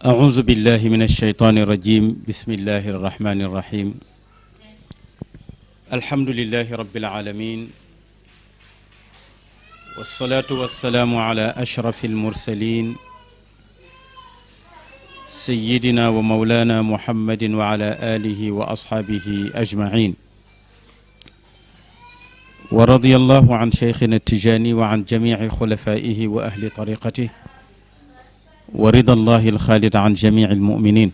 أعوذ بالله من الشيطان الرجيم بسم الله الرحمن الرحيم الحمد لله رب العالمين والصلاة والسلام على أشرف المرسلين سيدنا ومولانا محمد وعلى آله وأصحابه أجمعين ورضي الله عن شيخنا التجاني وعن جميع خلفائه وأهل طريقته ورضا الله الخالد عن جميع المؤمنين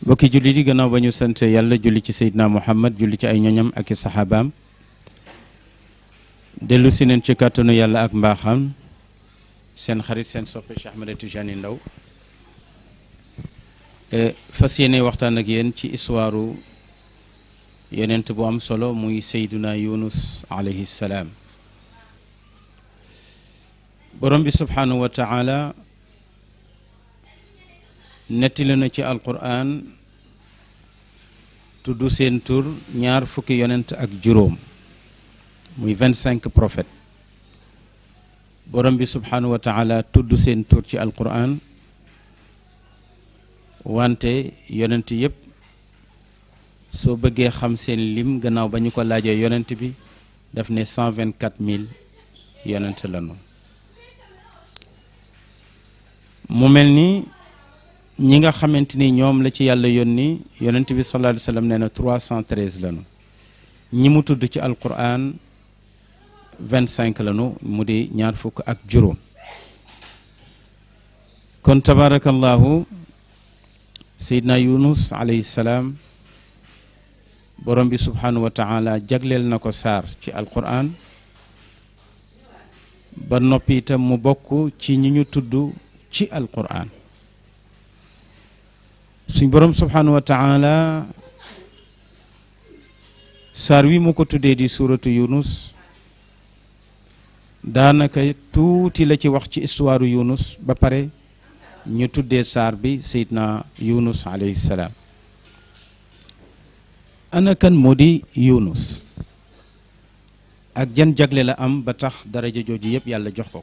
bokki julli di gannaaw ba ñu sant yàlla julli ci Seydina Muhammad julli ci ay ñoñam ak i saxaabaam dellu si neen ci kàttanu yàlla ak mbaaxam seen xarit seen soppe Cheikh Ahmed Tidiane Ndao fas yéene waxtaan ak yéen ci histoire yonent bu am solo muy Seydina Yunus alayhi salaam borom bi subhanahu wa taala nettali na ci alquran tudd seen tur ñaar fukki yonent ak juróom muy 25 prophètes borom bi subhanahu wa taala tudd seen tur ci alquran wante yonent yépp soo bëggee xam seen lim gannaaw ba ñu ko laajee yonent bi daf ne 124 000 yonent lañu mu mel ni ñi nga xamante ni ñoom la ci yàlla yónni yonent bi sallallahu alayhi wa sallam nee na 313 lañu ñi mu tudd ci alquran 25 lañu mu di ñaar fukk ak juróom kon tabarakallahu Seydina Yunus alayhi salaam borom bi subhanahu wa taala jagleel na ko saar ci alquran ba noppi itam mu bokk ci ñi ñu tudd ci alquran suñ borom subhanahu wa taala saar wi mu ko tuddee di suuratu Yunus daanaka tuuti la ci wax ci histoire Yunus ba pare ñu tuddee saar bi Seydina Yunus alayhi salaam ana kan moo di Yunus ak jan jagle la am ba tax daraja jooju yëpp yàlla jox ko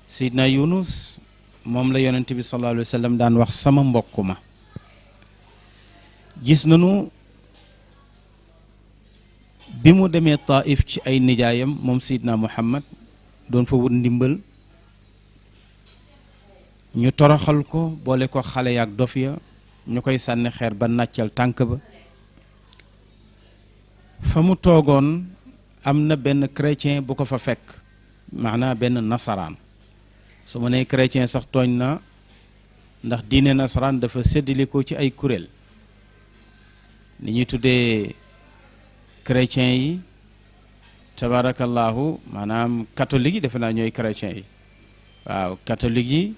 Seydina Yunus moom la yonent bi sallallahu alayhi wa sallam daan wax sama mbokk ma gis nañu bi mu demee Taif ci ay nijaayam moom Seydina Muhammad doon fa wut ndimbal ñu toroxal ko boole ko xale yaak dof ya ñu koy sànni xeer ba nàccal tànk ba fa mu toogoon am na benn chrétien bu ko fa fekk maanaam benn nasaraan su ma nee chrétien sax tooñ na ndax diine nasaraan dafa séddale ko ci ay kuréel ni ñuy tuddee chrétien yi tabarakallahu maanaam catholique yi defe naa ñooy chrétien yi waaw catholique yi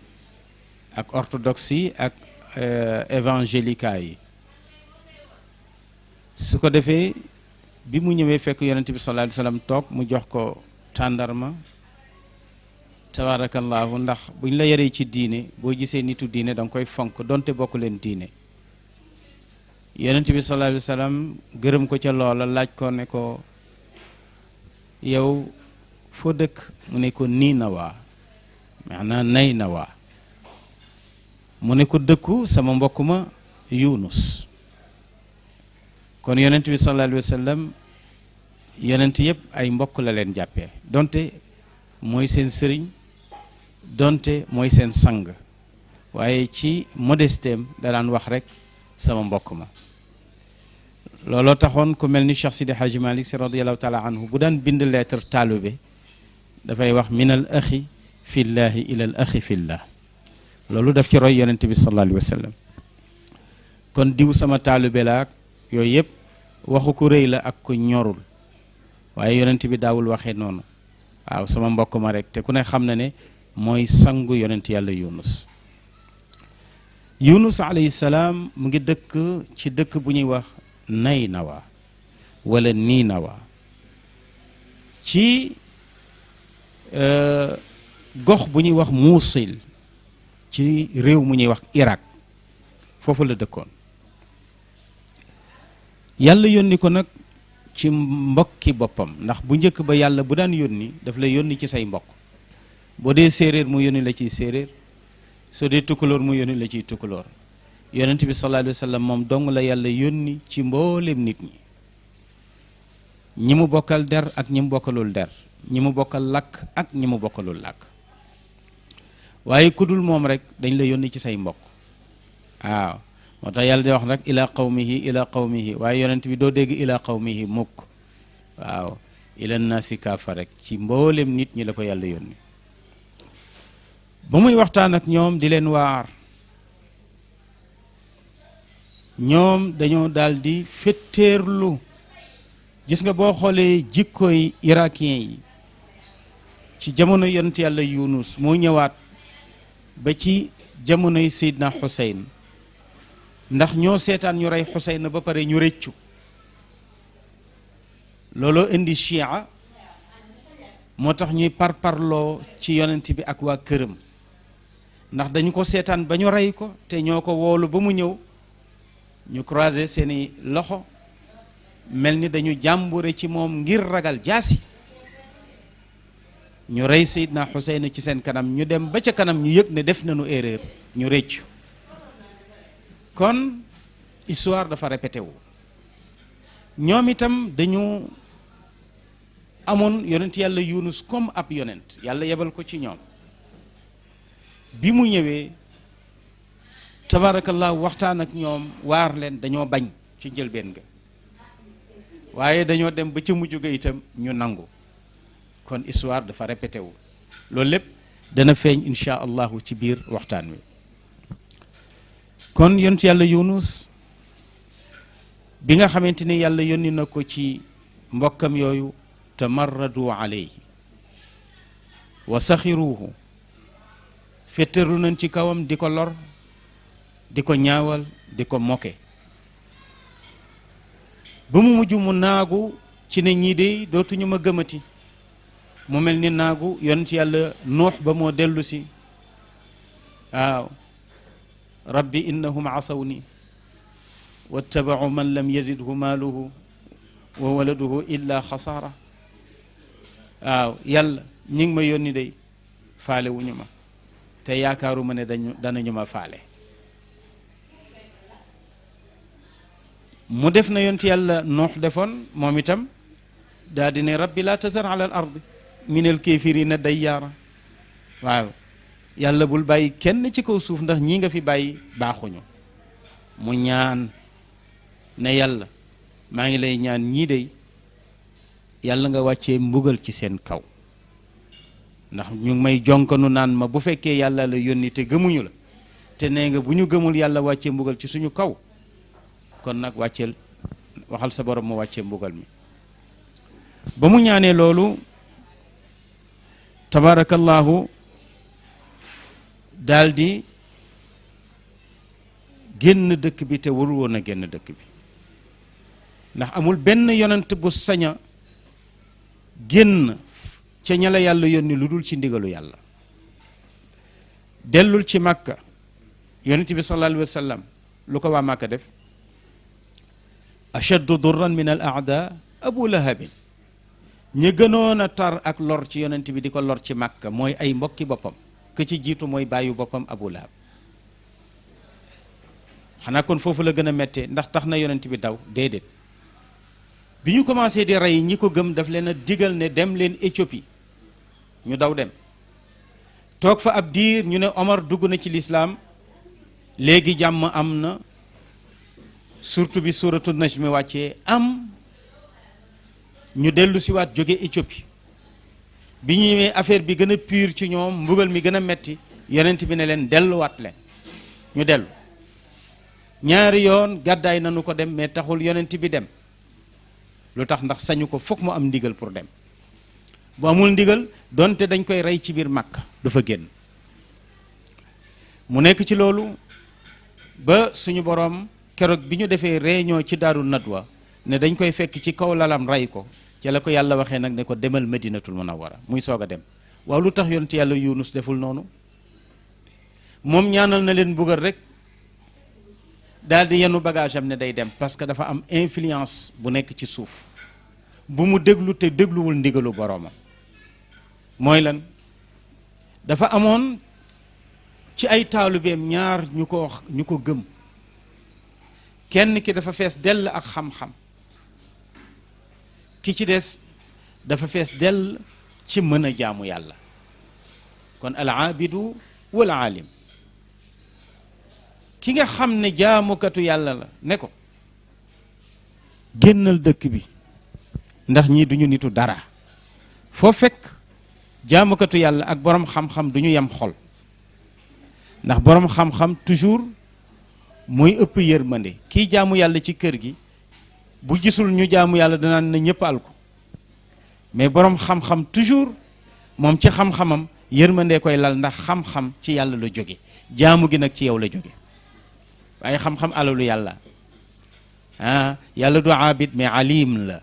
ak orthodoxe yi ak évangélica yi su ko defee bi mu ñëwee fekk yonent bi sallallahu alayhi wasallam toog mu jox ko tàndarma tabarakallahu ndax buñ la yaree ci diine boo gisee nitu diine da nga koy fonk donte bokk leen diine yonent bi sallallahu alayhi wasallam gërëm ko ca loola laaj ko ne ko yow foo dëkk mu ne ko nii na waa maanaam nay na waa mu ne ko dëkku sama mbokk ma Yunus kon yonent bi sallallahu alayhi wasallam yonent yëpp ay mbokk la leen jàppee donte mooy seen sëriñ donte mooy seen sang waaye ci modestem da daan wax rek sama mbokk ma looloo taxoon ku mel ni Cheikh Sidi Hadji Malick Sy radiyallahu taala anhu bu daan bind lettre taalube dafay wax min al axi fillahi ila al axi fillah loolu daf ci roy yonent bi sallallahu alayhi wa sallam kon diw sama taalube la ak yooyu yëpp waxu ku rëy la ak ku ñorul waaye yonent bi daawul waxee noonu waaw sama mbokk ma rek te ku ne xam na ne mooy sangu yonent yàlla Yunus Yunus alayhi salaam mu ngi dëkk ci dëkk bu ñuy wax Naynawa wala Ninawa ci gox bu ñuy wax Muusil ci réew mu ñuy wax Irak foofu la dëkkoon yàlla yónni ko nag ci mbokki boppam ndax bu njëkk ba yàlla bu daan yónni daf lay yónni ci say mbokk boo dee séeréer mu yónni la ciy séeréer soo dee tukkulóor mu yónni la ciy tukkulóor yonent bi sallallahu alayhi wa sallam moom dong la yàlla yónni ci mboolem nit ñi mu bokkal der ak ñi mu bokkalul der ñi mu bokkal làkk ak ñi mu bokkalul làkk waaye ku dul moom rek dañ la yónni ci say mbokk waaw moo tax yàlla di wax rek ila qawmihi waaye yonent bi doo dégg ila qawmihi mukk waaw ila naasi kaafa rek ci mboolem nit ñi la ko yàlla yónni ba muy waxtaan ak ñoom di leen waar ñoom dañoo daal di fetteerlu gis nga boo xoolee jikkoy irakien yi ci jamono yonent yàlla Yunus moo ñëwaat ba ci jamonoy Seydina Xuseyn ndax ñoo seetaan ñu rey Xuseyn ba pare ñu rëccu looloo indi chia moo tax ñuy parparloo ci yonent bi ak waa këram ndax dañu ko seetaan ba ñu rey ko te ñoo ko woolu ba mu ñëw ñu croiser seeni loxo mel ni dañu jàmbure ci moom ngir ragal jaasi ñu rey Seydina Xuseyn ci seen kanam ñu dem ba ca kanam ñu yëg ne def nañu erreur ñu rëccu kon histoire dafa répété wu ñoom itam dañu amoon yonent yàlla Yunus comme ab yonent yàlla yebal ko ci ñoom bi mu ñëwee tabarakallah waxtaan ak ñoom waar leen dañoo bañ ci njëlbeen ga waaye dañoo dem ba ca mujj ga itam ñu nangu kon histoire dafa répété wu loolu lépp dana feeñ insha allahu ci biir waxtaan wi kon yonent yàlla Yunus bi nga xamante ni yàlla yónni na ko ci mbokkam yooyu tamarradu alayhi wa saxiruuhu fetteerlu nañ ci kawam di ko lor di ko ñaawal di ko moke ba mu mujj mu naagu ci ne ñii de dootuñu ma gëmati mu mel ni naagu yonent yàlla nuux ba moo dellu si waaw rabbi innahum asawni wattabau man lam yazidhu maaluhu wa waladuhu illa xasaara waaw yàlla ñi ngi ma yónni day faale wuñu ma te yaakaaruma ne danañu ma faale mu def na yonent yàlla nuux defoon moom itam daa di ne rabbi laa tazar ala al ard min al kaafiriina dayyaara waaw yàlla bul bàyyi kenn ci kaw suuf ndax ñii nga fi bàyyi baaxuñu mu ñaan ne yàlla maa ngi lay ñaan ñii de yàlla nga wàccee mbugal ci seen kaw ndax ñu ngi may jonkanu naan ma bu fekkee yàlla la yónni te gëmuñu la te nee nga bu ñu gëmul yàlla wàccee mbugal ci suñu kaw kon nag wàcceel waxal sa borom mu wàccee mbugal mi ba mu ñaanee loolu tabarakallahu daldi génn dëkk bi te warul woon a génn dëkk bi ndax amul benn yonent bu saña génn ca ña la yàlla yónni lu dul ci ndigalu yàlla dellul ci màkka yonent bi sallallahu alayhi wa sallam lu ko waa màkka def ashaddu durran min al aada abu lahabin ñi gënoon a tar ak lor ci yonent bi di ko lor ci màkka mooy ay mbokki boppam ke ci jiitu mooy bàyyu boppam abu lahab xanaa kon foofu la gën a méttee ndax tax na yonent bi daw déedéet bi ñu commencé di rey ñi ko gëm daf leen a digal ne dem leen Éthiopie ñu daw dem toog fa ab diir ñu ne Omar dugg na ci lislaam léegi jàmm am na surtout bi suratu najmi wàccee am ñu dellu siwaat jóge Éthiopie bi ñu ñëwee affaire bi gën a pur ci ñoom mbugal mi gën a metti yonent bi ne leen delluwaat leen ñu dellu ñaari yoon gàddaay nañu ko dem mais taxul yonent bi dem lu tax ndax sañu ko fokk mu am ndigal pour dem bu amul ndigal donte dañ koy rey ci biir Makka du fa génn mu nekk ci loolu ba suñu borom keroog bi ñu defee réunion ci Daaru Nadwa ne dañ koy fekk ci kaw lalam rey ko ci la ko yàlla waxee nag ne ko demal Madinatul Munawwara muy soog a dem waaw lu tax yonent yàlla Yunus deful noonu moom ñaanal na leen mbugal rek daal di yenu bagage am ne day dem parce que dafa am influence bu nekk ci suuf bu mu déglu te dégluwul ndigalu boroomam mooy lan dafa amoon ci ay taalibeem ñaar ñu ko gëm. kenn ki dafa fees dell ak xam-xam, ki ci des dafa fees dell ci mën a jaamu yàlla. kon al aabidu wal aalim. ki nga xam ne jaamukatu yàlla la ne ko génnal dëkk bi ndax ñii duñu nitu dara. foo fekk jaamukatu yàlla ak borom xam-xam duñu yem xol, ndax borom xam-xam toujours mooy ëpp yërmande. kii jaamu yàlla ci kër gi bu gisul ñu jaamu yàlla danaan na ñëpp alku, mais borom xam-xam toujours moom ci xam-xamam yërmande koy lal, ndax xam-xam ci yàlla la jóge, jaamu gi nag ci yow la jóge. waaye xam-xam alalu yàlla yàlla du aabid mais alim la.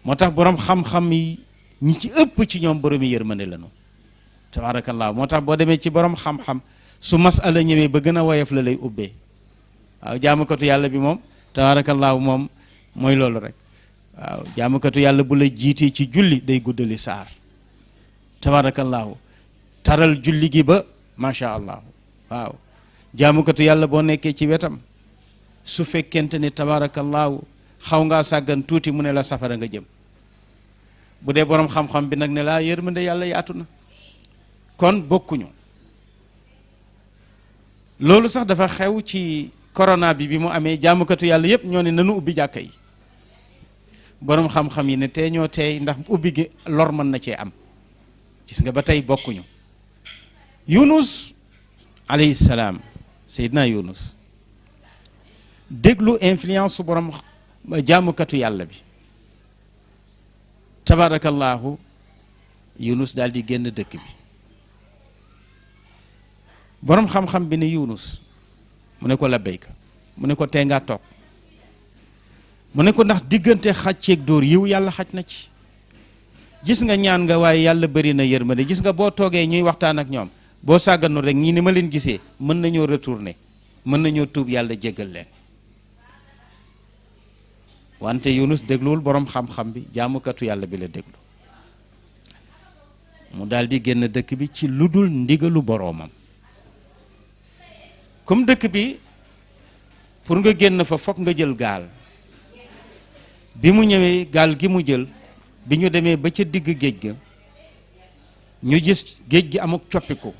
moo tax borom xam-xam yi ñi ci ëpp ci ñoom borom yi yërmande lañu tabarakallah. moo tax boo demee ci borom xam-xam su masala ñëwee ba gën a woyof la lay ubbee. waaw jaamukatu yàlla bi moom tabarakallah moom mooy loolu rek. waaw jaamukatu yàlla bu la jiitee ci julli day guddali saar tabarakallahu, taral julli gi ba macha allah. waaw jaamukatu yàlla boo nekkee ci wetam su fekkente ni tabarakallahu xaw ngaa sàggan tuuti mu ne la safara nga jëm. bu dee borom xam-xam bi nag ne laa yërmande yàlla yaatu na. kon bokkuñu. loolu sax dafa xew ci corona bi mu amee jaamukatu yàlla yépp ñoo ne nanu ubbi jàkka yi. borom xam-xam yi ne tee ñoo teey ndax ubbi gi lor mën na cee am. gis nga ba tey bokkuñu. Yunus alayhi salaam, Seydina Yunus déglu influence su borom jaamukatu yàlla bi tabarakallahu. Yunus daal di génn dëkk bi. borom xam-xam bi ne Yunus mu ne ko labbayka, mu ne ko tee ngaa toog, mu ne ko ndax diggante xaj ceeg dóor yiw yàlla xaj na ci. gis nga ñaan nga waaye yàlla bëri na yërmande. gis nga boo toogee ñuy waxtaan ak ñoom boo sàgganu rek ñii ni ma leen gisee mën nañoo retourner, mën nañoo tuub yàlla jéggal leen. wante Yunus dégluwul borom xam-xam bi, jaamukatu yàlla bi la déglu. mu daal di génn dëkk bi ci lu dul ndigalu boroomam. comme dëkk bi pour nga génn fa fokk nga jël gaal. bi mu ñëwee gaal gi mu jël, bi ñu demee ba ca digg géej ga ñu gis géej gi amuk coppiku,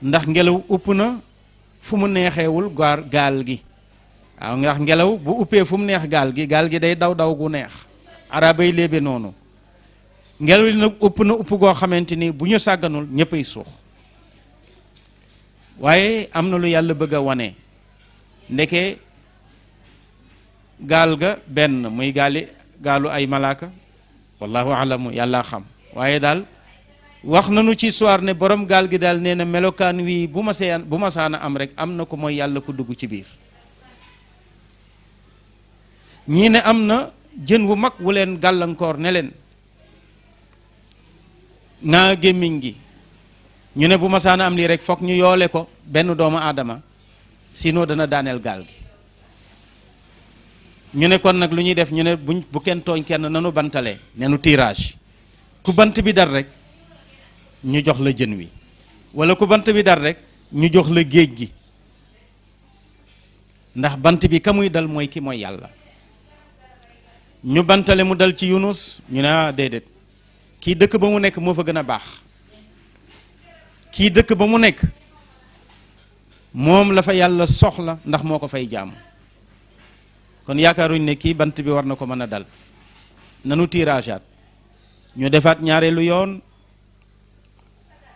ndax ngelaw upp na fu mu neexeewul gaal gi. waaw ndax ngelaw bu uppee fu mu neex gaal gi day daw daw gu neex. arabay léebe noonu. ngelaw li nag upp na upp goo xamante ni bu ñu sàgganul ñëppay suux. waaye am na lu yàlla bëgg a wane. ndeke gaal ga benn muy gaalu ay malaaka, wallahu alamu, yàlla xam. waaye daal wax nañu ci soir ne borom gaal gi daal nee na melokaan wi bu masaana am rek am na ko mooy yàlla ko dugg ci biir. ñii ne am na jën wu mag wu leen gàllankoor ne leen naa gémmiñ gi. ñu ne bu masaana am lii rek foog ñu yoole ko benn doomu aadama, sinon dana daaneel gaal gi. ñu ne kon nag lu ñuy def, ñu ne bu kenn tooñ kenn nanu bantalee, nenu tirage. ku bant bi dar rek ñu jox la jën wi, wala ku bant bi dar rek ñu jox la géej gi. ndax bant bi ka muy dal mooy ki mooy yàlla. ñu bantale mu dal ci Yunus, ñu ne déedéet, kii dëkk ba mu nekk moo fa gën a baax. kii dëkk ba mu nekk moom la fa yàlla soxla ndax moo ko fay jaamu. kon yaakaaruñ ne kii bant bi war na ko mën a dal. nanu tiraajaat. ñu defaat ñaareelu yoon,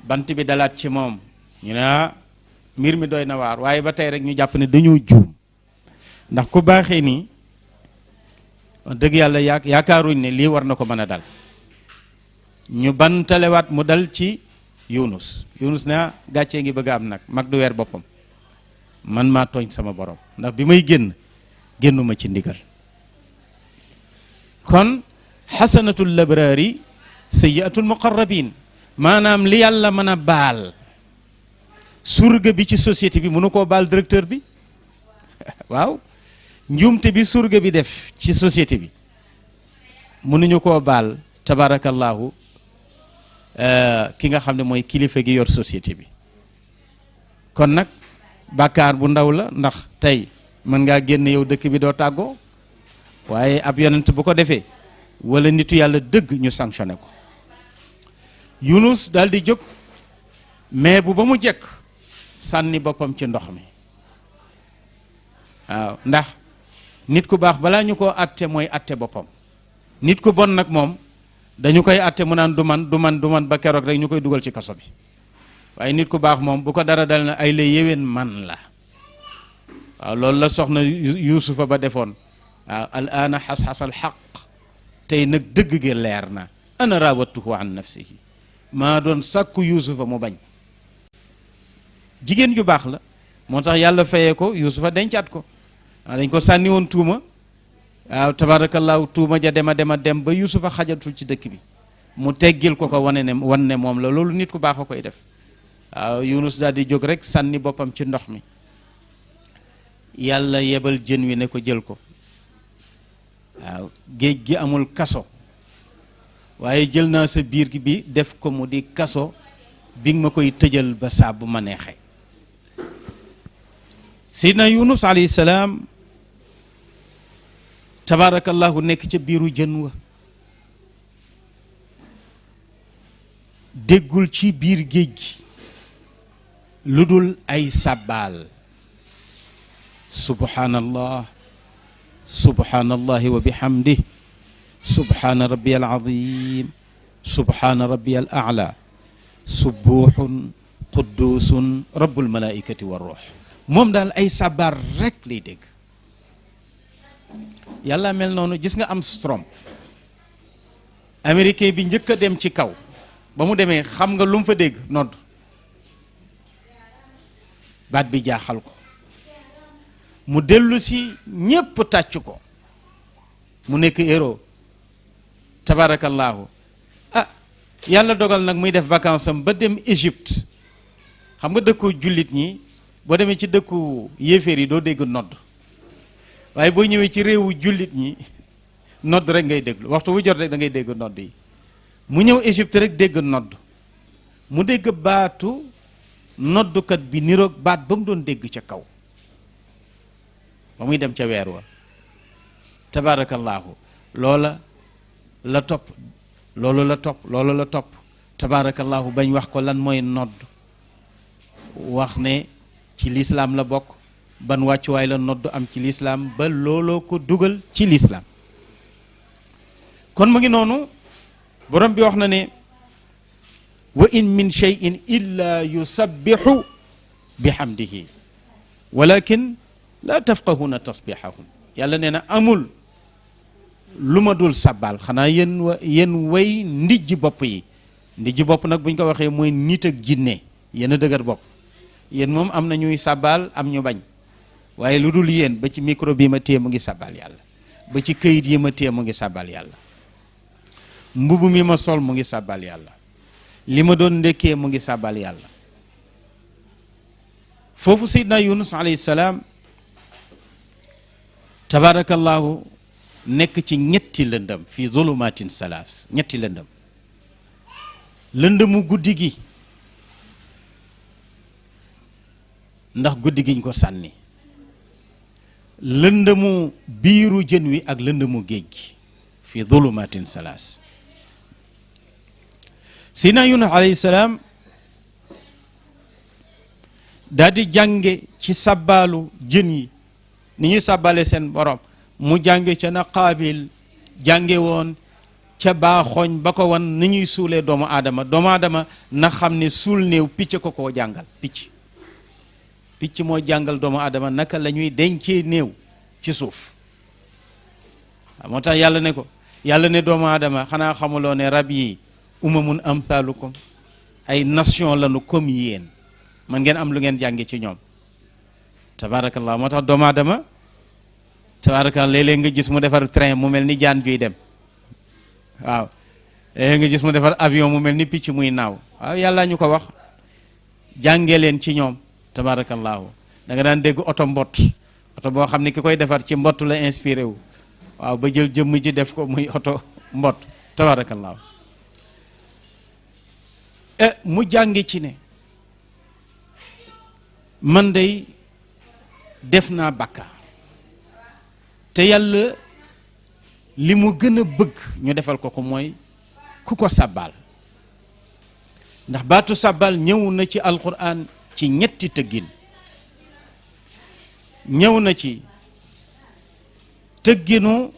bant bi dalaat ci moom. ñu ne mbir mi doy na waar. waaye ba tey rek ñu jàpp ne dañoo juum, ndax ku baaxee nii wax dëgg yàlla yaakaaruñ ne lii war na ko mën a dal. ñu bantalewaat mu dal ci Yunus. Yunus ne gàccee ngi bëgg a am nag, mag du weer boppam. man maa tooñ sama borom, ndax bi may génnuma ci ndigal. kon xasanatul labraari sayyiatul muqarrabin, maanaam li yàlla mën a baal surga bi ci société bi mënu koo baal directeur bi. waaw njuumte bi surga bi def ci société bi mënuñu koo baal tabarakallahu ki nga xam ne mooy kilifa gi yor société bi. kon nag bàkkaar bu ndaw la, ndax tey mën ngaa génn yow dëkk bi doo tàggoo, waaye ab yonent bu ko defee wala nitu yàlla dëgg ñu sanctionné ko. Yunus daal di jóg mais bu ba mu jekk sànni boppam ci ndox mi. waaw ndax nit ku baax balaa ñu koo atte mooy atte boppam. nit ku bon nag moom dañu koy atte mu naan du man ba keroog rek ñu koy dugal ci kaso bi. waaye nit ku baax moom bu ko dara dal na ay la yéwén man la. waaw loolu la soxna yuusufa ba defoon. waaw al aana xas-xasal xaq tey nag dëgg gi leer na ana raawattuhu an nafsihi maa doon sàkku yuusufa mu bañ. jigéen ju baax la moo tax yàlla fayee ko yuusufa dencaat ko. waaw dañ ko sànni woon tuuma. waaw tabaarakallaahu tuuma ja dem ba yuusufa xajatul ci dëkk bi mu teggil ko wan ne moom la. loolu nit ku baax a koy def. waaw Yunus daal di jóg rek sànni boppam ci ndox mi. yàlla yebal jën wi ne ko jël ko. waaw géej gi amul kaso waaye jël naa sa biir gi bi def ko mu di kaso bi nga ma koy tëjal ba saa bu ma neexee. Seydina Yunus alayhi salaam tabaarakallahu nekk ca biiru jën wa déggul ci biir géej gi lu dul ay sàbbaal subhanallah subhanallahi wa bihamdih subhana rabbi al azim subhana rabbi al a'la subuhun quddusun rabbul malaikati wa ruux. moom daal ay sabar rek lay dégg. yàlla mel noonu. gis nga Armstrong américain bi njëkk a dem ci kaw ba mu demee xam nga lu mu fa dégg nodd. baat bi jaaxal ko mu dellu si ñépp tàcc ko mu nekk héros tabaarakallaahu. yàlla dogal nag muy def vacances am ba dem Égypte. xam nga dëkku jullit ñi boo demee ci dëkku yéeféer yi doo dégg nodd, waaye boo ñëwee ci réewu jullit ñi nodd rek ngay déglu. waxtu wu jot rek da ngay dégg nodd yi. mu ñëw Égypte rek dégg nodd, mu dégg baatu noddukat bi niroog baat ba mu doon dégg ca kaw ba muy dem ca weer wa tabaarakallaahu. loola la topp loolu la topp tabaarakallaahu bañ wax ko lan mooy nodd. wax ne ci lislaam la bokk, ban wàccuwaay la nodd am ci lislaam ba looloo ko dugal ci lislaam. kon mu ngi noonu borom bi wax na ne wa in min shay'in illa yusabbihu bihamdihi walakin la tafqahuna tasbihahum. yàlla nee na amul lu ma dul sàbbaal xanaa yéen way ndijji bopp yi. ndijji bopp nag buñ ko waxee mooy nit ak jinne yéen a dëgër bopp. yéen moom am na ñuy sàbbaal am ñu bañ, waaye lu dul yéen ba ci micro bi ma téye mu ngi sàbbaal yàlla, ba ci këyit yi ma téye mu ngi sàbbaal yàlla, mbubu mi ma sol mu ngi sàbbaal yàlla, li ma doon ndekkee mu ngi sàbbaal yàlla. foofu Seydina Yunus alayhi salaam tabarakallahu nekk ci ñetti lëndëm fi zulumatin salaas. ñetti lëndëm. lëndëmu guddi gi ndax guddi giñ ko sànni, lëndëmu biiru jën wi ak lëndëmu géej gi fi zulumatin salaas. Seydina Yunus alayhi salaam daal di jànge ci sàbbaalu jën yi ni ñuy sàbbaale seen borom. mu jànge ca na Qaabil jànge woon ca baaxooñ ba ko wan ni ñuy suulee doomu aadama na xam ne suul néew picc ko koo jàngal. picc moo jàngal doomu aadama naka la ñuy dencee néew ci suuf. moo tax yàlla ne doomu aadama xanaa xamuloo ne rab yi umamun amthaalukum ay nation lañu comme yéen, man ngeen am lu ngeen jànge ci ñoom. tabaarakallah. moo tax doomu aadama tabaarakallah léeg-léeg nga gis mu defar train mu mel ni jaan juy dem. waaw léeg-léeg nga gis mu defar avion mu mel ni picc muy naaw. waaw yàlla ñu ko wax jànge leen ci ñoom. tabarakallahu. da nga daan dégg oto mbott, oto boo xam ne ki koy defar ci mbott la inspiré wu. waaw ba jël jëmm ji def ko muy oto mbott. tabarakallahu. mu jànge ci ne man day def naa bàkkaar te yàlla li mu gën a bëgg ñu defal ko ko mooy ku ko sàbbaal ndax baatu sàbbaal ñëw na ci alquran ci ñetti tëggin ñëw na ci tëgginu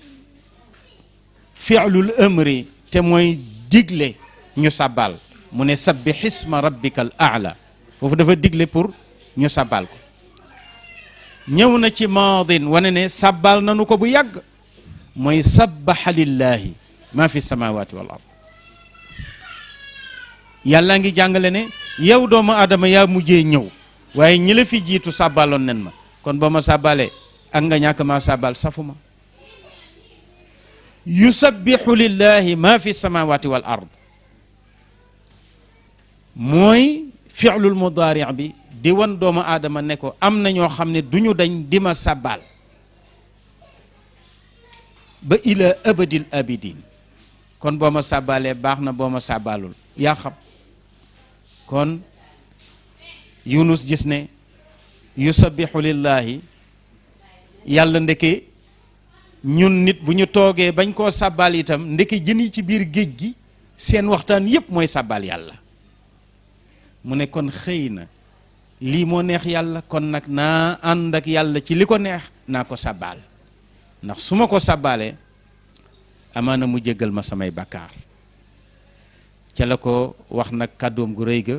fi'lul amri te mooy digle ñu sàbbaal mu ne sabbih isma rabbikal a'la foofu dafa digle pour ñu sàbbaal ko ñëw na ci maadin wane ne sàbbaal nanu ko bu yàgg mooy sabbaha lillahi ma fi samawati wal ard yàlla ngi jàngale ne yow doomu aadama yaa mujjee ñëw waaye ñi la fi jiitu sàbbaaloon nen ma kon boo ma sàbbaalee ak nga ñàkk maa sàbbaal safuma yusabbihu lillahi ma fi samawati wal ard mooy fi'lul mudaari' bi di wan doomu aadama ne ko am na ñoo xam ne du ñu dañ di ma sàbbaal ba ila abadil abidin kon boo ma sàbbaalee baax na boo ma sàbbaalul yaa xam kon Yunus gis ne yusabbihu lillahi yàlla ndeke ñun nit bu ñu toogee bañ koo sàbbaal itam ndeke jën yi ci biir géej gi seen waxtaan yépp mooy sàbbaal yàlla mu ne kon xëy na lii moo neex yàlla kon nag naa ànd ak yàlla ci li ko neex naa ko sàbbaal ndax su ma ko sàbbaalee amaana mu jéggal ma samay bakkaar ca la ko wax nag kàddoom gu rëy ga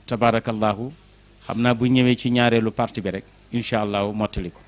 tabarakallahu xam naa bu ñëwee ci ñaareelu partie bi rek incha allahu mottali ko